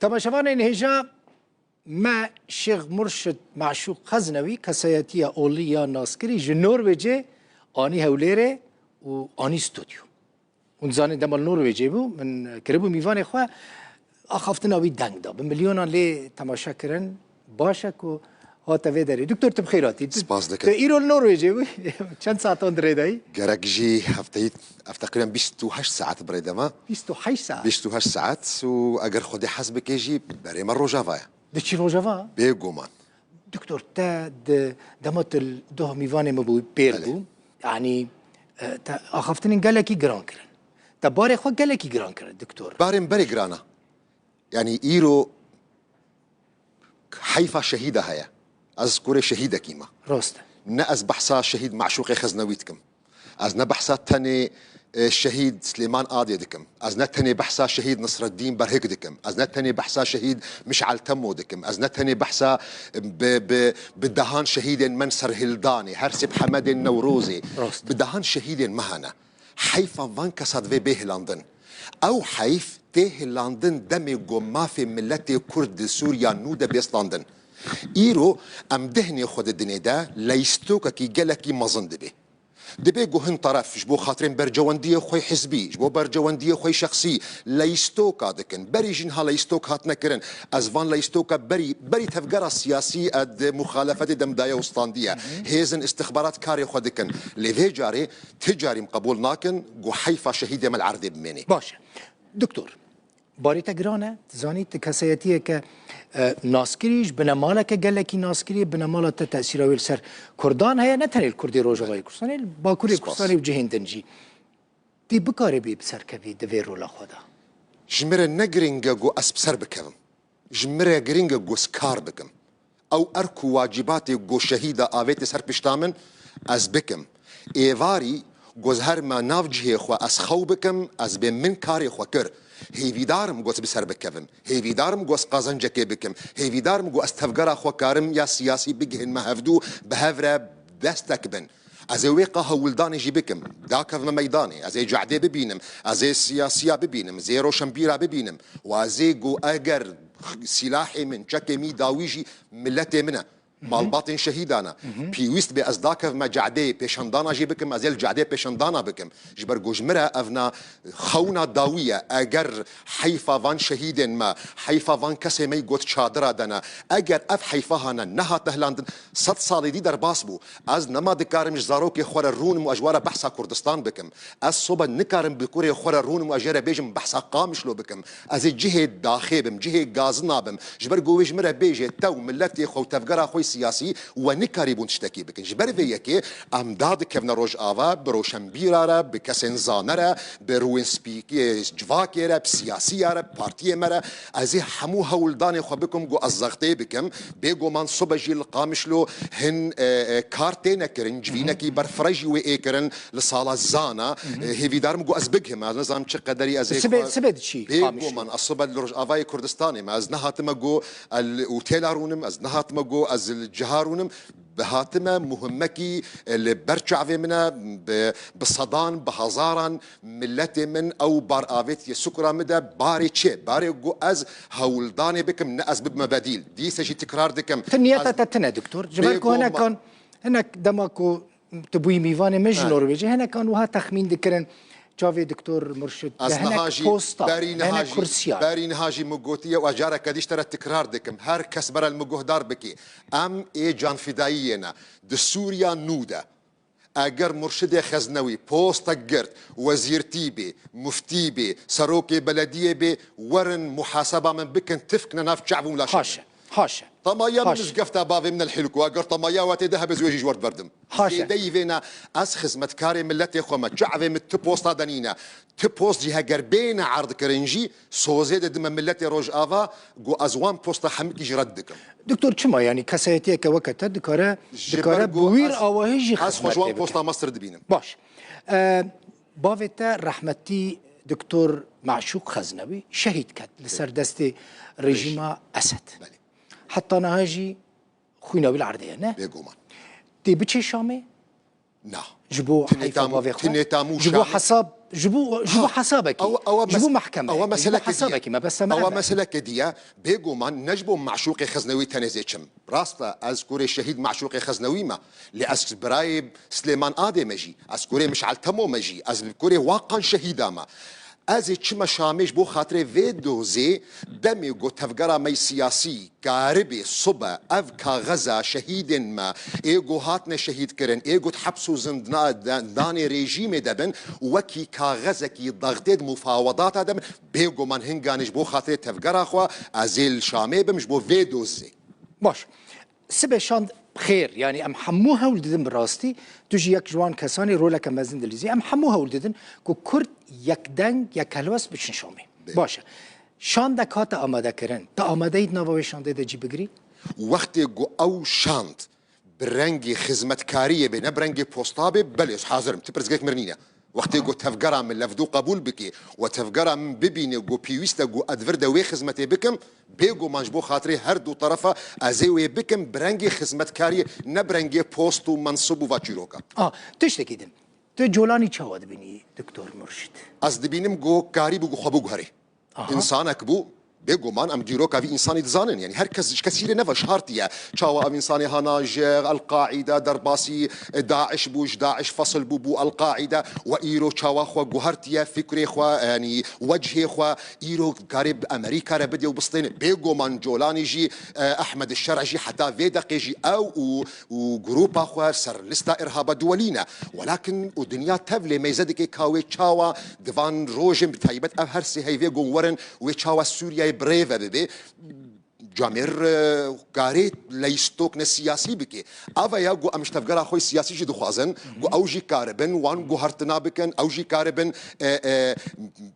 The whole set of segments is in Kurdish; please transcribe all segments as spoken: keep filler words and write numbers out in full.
Temaşevanên hêja me, Şêx Murşid Meşûq Xeznewî, kesayetiya olî ya naskirî ji Norwêcê anî Hewlêrê û anî stûdyo. Hûn dizanin dema li Norwêcê bû, min kiribû mîvanê xwe, axaftina wî deng da. Bi milyonan lê temaşe kirin, baş e ku hate vê derê. Doktor, tu bi xêr hatî. Tu, Spas dikim. Tu îro li Norwêcê bû, çend saetan di rê de yî? Gerek jî hefteyî, ev teqrîben bîst û heşt saet bi rê de me. Bîst û heşt saet? Bîst û heşt saet û eger Xwedê hez bike jî berê me Rojava ye. Diçî Rojava? Bêguman. Doktor, te di dema tu li doh mîvanê min bû, pêr Belê. bû. Yanî, e, te axaftinên gelekî giran kirin. Te barê xwe gelekî giran kirin, doktor. Barê min berê giran e. Yanî îro heyfa şehîda heye. Ez kurê şehîdekî me. Rast e. Ne ez behsa şehîd Meşûqê Xeznewî dikim. Ez ne behsa tenê, e, şehîd Silêman Adê dikim. Ez ne tenê behsa şehîd Nisreddîn Berhik dikim. Ez ne tenê behsa şehîd Mişal Temo dikim. Ez ne tenê behsa, e, bi, bi, bi dehan şehîdên me Serhildanê, Hersê Hemedên Newrozê, Rast. bi dehan şehîdên me hene. Heyfa van kesa divê bê hilandin. Ew heyf tê hilandin demê ku mafê miletê Kurd di Sûriya nû de bê standin. Îro em dehnê xwe di dinê de leyîstokekî gelekî mezin dibê. Dibê ku hin teref ji bo xatirên bercewendiyê xwe hizbî, ji bo bercewendiyê xwe şexsî leyîstoka dikin. Berî jî niha leyîstok hatine kirin. Ez van leyîstoka berî, berî tevgera siyasî e di muxalefetê de min daye û standiye. Hêzin istixbarat karê xwe dikin. Lê vê carê ti carî em qebûl nakin ku heyfa şehîdê me li erdê bimênê. Baş e. Doktor, barê te giran e, dizanî tu kesayetiyeke, e, naskirî, ji binemaleke gelekî naskirî, binemala te tesîra wê li ser Kurdan heye, ne tenê li Kurdê Rojavayê Kurdistanê, li Bakurê Spas. Kurdistanê û cihên din jî. Tê bikarê bê bi ser kevî di vê rola xwe de? Ji min re ne giring e ku ez bi ser bikevim. Ji min re giring e ku ez kar bikim. Ew erk û wacîbatê ku şehîda avêtê ser pişta min, ez bikim. Êvarî ku ez herime nav cihê xwe, ez xew bikim, ez bê min karê xwe kir. Hêvîdar im ku ez bi ser bikevim. Hêvîdar im ku ez qazencekê bikim. Hêvîdar im ku ez tevgera xwe karim ya siyasî bigihînme hevdû, bi hev re destek bin. Ez ê wê qa hewldanê jî bikim. Dakevme meydanê. Ez ê cadê bibînim. Ez ê siyasiya bibînim. Ez ê roşenbîra bibînim. Û ez ê ku eger sîlahê min, çekê min dawî jî miletê min e. Malbatên şehîdan e. Pêwîst be ez dakevme cadê pêşandana jî bikim, ez ê li cadê pêşandana bikim. Ji ber ku ji min re ev na xewna dawî ye. Eger heyfa van şehîdên me, heyfa van kesê me got çadira de ne. Eger ev heyfa hane nehate hilandin, sed salê dî derbas bû. Ez nema dikarim ji zarokê xwe re rûnim û ez ji we re behsa Kurdistan bikim. Ez sobe nikarim bi kurê xwe re rûnim û ez jê re bêjim behsa Qamişlo bikim. Ez ê cihê daxê bim, cihê gazina bim. Ji ber ku wê ji min re bêje te û miletê xwe û tevgera xwe siyasî we nikarîbûn tiştekî bikin. Ji ber vê yekê em dadikevne Rojava bi roşenbîra re, bi kesên zane re, bi rûyên spîkê civakê re, bi siyasiya re, bi partiyê me re. Ez ê hemû hewldanê xwe bikim ku ez zextê bikim. Bêguman sobe jî li Qamişlo hin, e, e, kar têne kirin, civînekî berfireh jî wê ê kirin li sala zana. E, hêvîdarim ku ez bigihim, ez nizanim çi qederî ez ê Sibê, xwe sibê diçî Qamişlo? Bêguman ez sobe li Rojavayê Kurdistanê me. Ez nehatime ku el û têla rûnim, ez nehatime ku ez li ciha rûnim. Bi hatime muhimmekî, e, li ber çavê min e, bi, bi sedan, bi hezaran miletê min ew bar avêtiye sukra min de, barê çi? Barê ku ez hewldanê bikim, ne ez bibime bedîl. Dîse jî tikrar dikim. Tu niyeta Ez te tune, doktor. Ji ber ku Bêguman. hinekan, hinek dema ku tu bûyî mîvanê min ji Ha. Norwêcê, hinekan wiha texmîn dikirin, çavê doktor Murşid, Ez te niha hinek jî posta, berî te niha hinek jî, kursiya. berî niha jî min gotiye û ez careke dî ji te re tikrar dikim. Her kes bere li min guhdar bike. Em ê canfidayiyê ne. Di Sûriya nû de eger Murşidê Xeznewî postek girt, wezîrtî bê, muftî bê, serokê belediyê bê, werin muhaseba min bikin, tifkne nav çav û laşê min. Haşe, haşe. Temaya min Haşe. mizgefta bavê min el hilku, eger temaya we tê de hebe ez wê jî ji we re diverdim. Haşe. Zêdeyî vê ne, ez xizmetkarê miletê xwe me, çavê min ti posta de nîne. Ti post jî heger bêne erdkirin jî, sozê didime miletê Rojava, ku ez wan posta hemikî jî red dikim. Doktor, çima, yanî kesayetiyeke weke te dikare, Ji dikare ber bi ku wîr ez, awahî jî ez xwe xizmetê ji wan bike? posta mestir dibînim. Baş. E, bavê te rehmetî doktor Meşûq Xeznewî şehîd ket li ser destê rejîma Esed. Belê. Heta niha jî xwîna wî li erdê ye, ne? Bêguman. Tê biçê Şamê? Na. Ji bo Tinê heyfa tam-, bavê xwe. Tinê tam û Ji bo şam- hesab, ji bo, ji bo Ha, hesabekî. ew, ew Ji bo mes-, mehkemeyekî. ew Ji bo meselekê hesabekî diye. me, bes me Ew hebe. meseleke diye. Bêguman ne ji bo meşûqê Xeznewî tenê zê çim. Rast e, ez kurê şehîd meşûqê Xeznewî me. Lê ez birayê Silêman Adê me jî. Ez kurê Mişal Temo me jî. Ez li kurê Waqan şehîda me. Ez ê çime Şamê ji bo xatirê vê dozê demê ku tevgera me yê siyasî karibê sibe ev kaxeza şehîdên me, ê ku hatine şehîd kirin, ê ku di heps û zindna-, de-, danê rejîmê de bin, wekî kaxezekî dextê di mufawedata de bin, bêguman hinganê ji bo xatirê tevgera xwe ez ê li Şamê bim ji bo vê dozê. Baş. Sibe şand xêr, yanî em hemû hewl didin bi rastî, tu jî yek ji wan kesan î, roleke mezin dilîzî. Em hemû hewl didin ku Kurd yek deng, yek helwest biçin Şamê. Bê. Baş e. Şandek hate amadekirin. Tu amade yî di nava wê şandê de cî bigirî? Wextê ku ew şand bi rengê xizmetkariyê bê, ne bi rengê posta bê, belê, ez hazir im. Ti pirsgirêk mir nîne. Wextê ku tevgera min levdû qebûl bike û tevgera min bibîne ku pêwîst e ku ez di vir de wê xizmetê bikim, bêguman ji bo xatirê her du terefa ez ê wê bikim bi rengê xizmetkariyê, ne bi rengê post û mensib û va çîroka. A, tiştekî din. Tu Colanî çawa dibînî, Doktor Murşid? Ez dibînim ku karîbû ku xwe biguherê. Aha. Însanek bû, bêguman em dîroka vî însanî dizanin. Yanî her kes ji kesî re neveşartiye. Çawa ev însanê hana ji El-Qaîde derbasî, e, DAIŞ bû, ji DAIŞ fesil bû, bû El-Qaîde. We îro çawa xwe guhertiye, fikrê xwe, yanî wechê xwe, îro karê bi Amerîka re bidê û bistêne. Bêguman Colanî jî, e, Ehmed Şer'e jî heta vê deqê jî ew û û grûpa xwe ser lista îrhaba duwelî ne. Welakin û dinya tevlê meyze dike ka wê çawa di van rojên bi taybet ev her sê heyvê gon werin, wê çawa Sûriyeyê bi rê ve bibe. Camêr, e, karê leyistokne siyasî bike. Ava ya ku em ji tevgera xwe siyasî jî dixwazin, ku ew jî karibin wan guhertina bikin, ew jî karibin, e, e,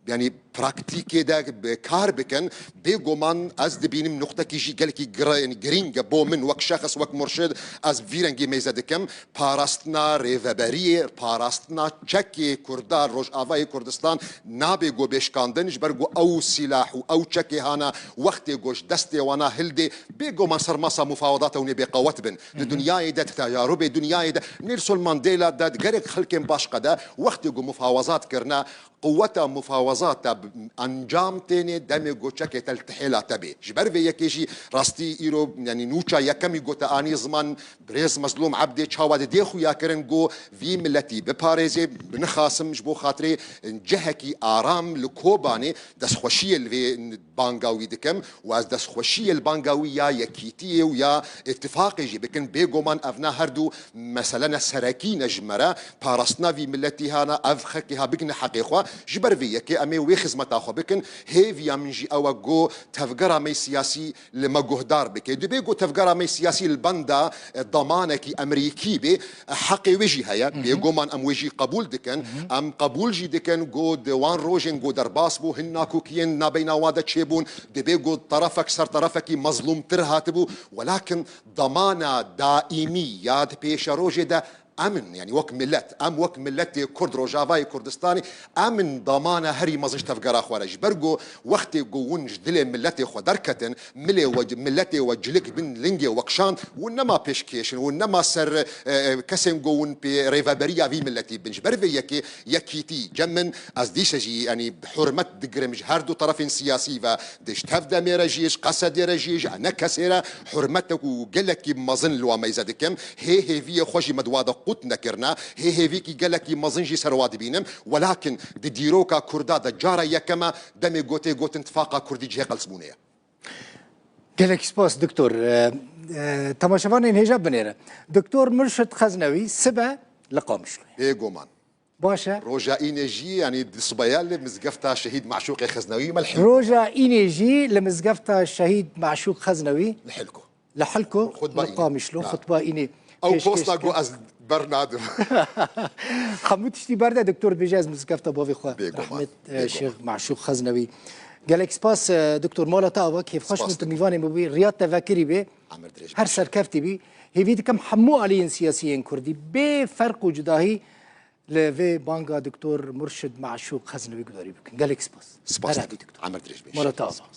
yanî praktîkê de bi kar bikin, bêguman ez dibînim nuqtekî jî gelekî gir-, yanî girîng e bo min wek şexs, wek murşid, ez vî rengî meyze dikim. Parastina rêveberiyê, parastina çekê Kurda Rojavayê Kurdistan nabe ku bê şikandin, ji ber ku ew sîlah û ew çekê hana wextê ku ji destê wana hildê, bêguman ser masa mufawedata hûnê bê qewet bin. Di Hı hı. dinyayê de, di tecarubê dinyayê de, Nelson Mandela de, gelek xelkên başqa de, wextê ku mufawezat kirine, Quweta mufawezata bi encam tênê demê ku çekê te li tihêla te bê. Ji ber vê yekê jî rastî îro, yanî nûça yekemî ku te anî ziman birêz Mezlûm Ebdê çawa didê xuya kirin ku vî miletî biparêzê, nixasim ji bo xatirê cihekî aram li Kobanê destxweşiyê li vê banga wî dikim û ez destxweşiyê li banga wî ya yekîtiyê û ya îtifaqê jî bikim. Bêguman evna her du mesele ne serekî ne ji me re. Parastina vî miletî hana ev xelkê ha bigine heqê xwe. Ji ber vê yekê em ê wê xizmeta xwe bikin. Hêviya min jî ew e ku tevgera me siyasî li me guhdar bike. Dibê ku tevgera me siyasî li benda, e, damanekî Emerîkî bê, e, heqê wê jî heye. Hı hı. Bêguman em wê jî qebûl dikin. Hı hı. Em qebûl jî dikin ku di wan rojên ku derbas bû, hin nakokiyên nabeyna wan de çêbûn. Dibê ku terefek ser terefekî mezlûmtir hatibû. Welakin damana daîmî ya di pêşerojê de em in, yanî wek milet, em wek miletê Kurd Rojavayê Kurdistanê, em in damana herî mezin ji tevgera xwe re. Ji ber ku wextê ku hûn ji dilê miletê xwe derketin, milê we, miletê we cilik bin lingê we kişand, hûn nema pêşkêş in, hûn nema ser, e, e, kesên ku hûn pê rêveberiya vî miletî bin. Ji ber vê yekê yekîtî cem min, ez dîse jî, yanî hurmet digirim ji her du terefên siyasî ve, di ji Tevdemê re jî, ji Qesedê re jî, ji ne kesê re hurmetek û gelekî mezin li wan meyze dikim. Hê hêviyê xwe jî me di wa de qut nekirine. Hê hêviyekî gelekî mezin jî ser wa dibînim. Welakin di dîroka Kurda de cara yekem e demê gotê gotin tifaqa Kurdî cihê qelsbûnê ye. Gelek spas, Doktor. E, e, temaşevanên hêja binêre. Doktor Murşid Xeznewî sibe li Qamişloyê. Bêguman. Baş e. Roja înê jî, yanî di sibeya li mizgefta Şehîd Meşûqê Xeznewî me li Hilko. Roja înê jî li mizgefta Şehîd Meşûq Xeznewî. Li Hilko. Li Hilko, Xutba li înê. Qamişlo, Ha. xutba înê Ew pêşkêş posta kir. ku ez bernadim. Hemû tiştî berde, doktor dibêje ez mizgefta bavê xwe. Bêguman, Rehmet, e, bêguman. Şêx Meşûq Xeznewî. Gelek spas, e, doktor, mala te ava, kêfxweş Spas bin tu dikim. mîvanê min bûyî, riya te vekirî bê. Emir dirêj Her bê. serkeftî bî. Hêvî dikim hemû aliyên siyasî yên Kurdî bê ferq û cudahî li vê banga Doktor Murşid Meşûq Xeznewî gudarî bikin. Gelek spas. Spas Her dikim. hebî Doktor. Emir dirêj bê. Mala te ava. Spas.